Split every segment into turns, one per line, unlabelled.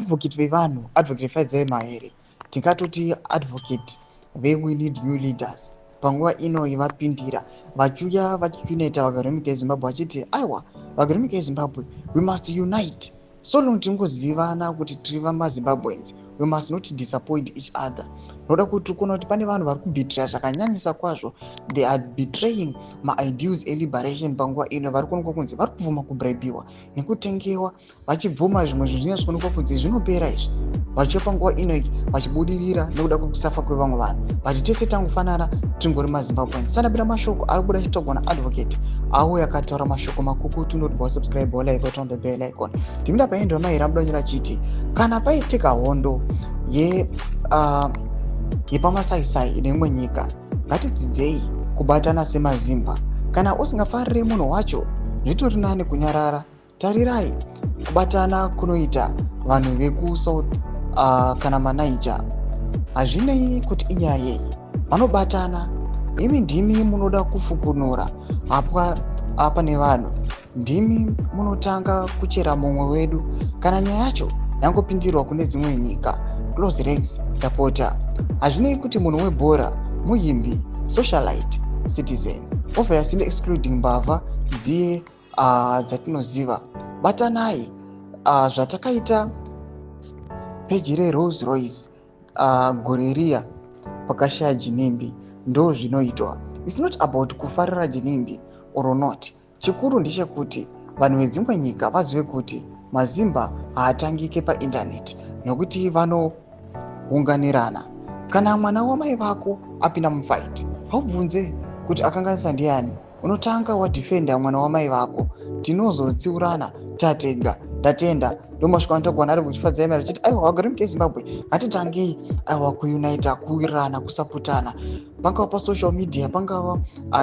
Advocate vevanhu, Advocate Fadzai Mahere, tingatoti advocate veWe Need New Leaders, panguva ino vapindira vachiuya vachiunita vagari venyika yeZimbabwe, vachiti aiwa, vagari venyika yeZimbabwe, we must unite. So long tingozivana kuti tiri vamaZimbabweans, we must not disappoint each other, noda kuti tiri kuona kuti pane vanhu vari kubetraya zvakanyanyisa kwazvo. They are betraying maideals eliberation. Panguva ino vari kuonekwa kunzi vari kubvuma kubribiwa nekutengewa, vachibvuma zvimwe zvinhu zvinenge zvikuonekwa kunzi zvinopera izvi, vachiva panguva ino vachibudirira nekuda kwekusafa kwevamwe vanhu. But tese tangofanana, tingori maZimbabweans. Sandapinda mashoko ari kubuda achitaurwa naadvocate auya akataura mashoko makukutu. Unoti wasubscribe, walike, on the bell icon. Timida paendo mairi amudonyora achiti kana paitika hondo ye yepamasaisai neimwe nyika, ngatidzidzei kubatana semaZimba. Kana usingafariri munhu wacho, zvitori nani kunyarara. Tarirai kubatana kunoita vanhu vekuSouth kana maNiger. Hazvinei kuti inyaya yei, vanobatana. Imi ndimi munoda kufukunura hapwa apa nevanhu, ndimi munotanga kuchera mumwe wedu kana nyaya yacho yangopindirwa kune dzimwe nyika. Close ranks, ndapota. Hazvinei kuti munhu webhora, muimbi, socialite, citizen, obviously excluding mbavha dziye dzatinoziva. Batanai. Zvatakaita peji reRolls Royce gore riya pakashaya Ginimbi, ndo zvinoitwa. It's not about kufarira Ginimbi or not. Chikuru ndechekuti vanhu vedzimwe nyika vazive kuti maZimba haatangike paindaneti, nokuti vanounganirana. Kana mwana wamai vako apinda mufight, haubvunze kuti akanganisa ndiani, unotanga wadefenda mwana wamai vako. Tinozotsiurana tatega. Ndatenda. Ndomasvika anotagwana ari kuchifadza email achiti aiwa, vagari munyika yeZimbabwe, ngatitangei aiwa kuunita, kuwirirana, kusapotana, pangava pasocial media, pangava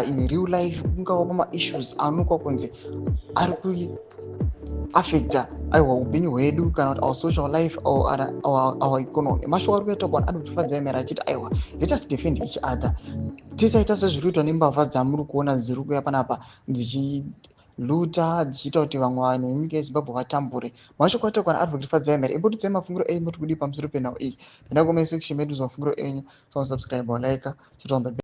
in real life, kungava pamaissues anoonekwa kunzi ari kuaffecta aiwa upenyu hwedu kana kuti our social life or our economy. Mashoko ari kuita ari kutifadza email achiti aiwa, let us defend each other. Tisaita sezviri kuitwa nembavha dzamuri kuona dziri kuuya panapa dzichiluta, dzichiita kuti vamwe vanhu vemunyika yeZimbabwe vatambure. Mashoko ataurwa naAdvocate Fadzai Mahere. Imbotidzai mafungiro enyu, moti kudii pamusoro penhau iyi? Pinda comment section medu, mafungiro enyu. So subscribe, like, turn on the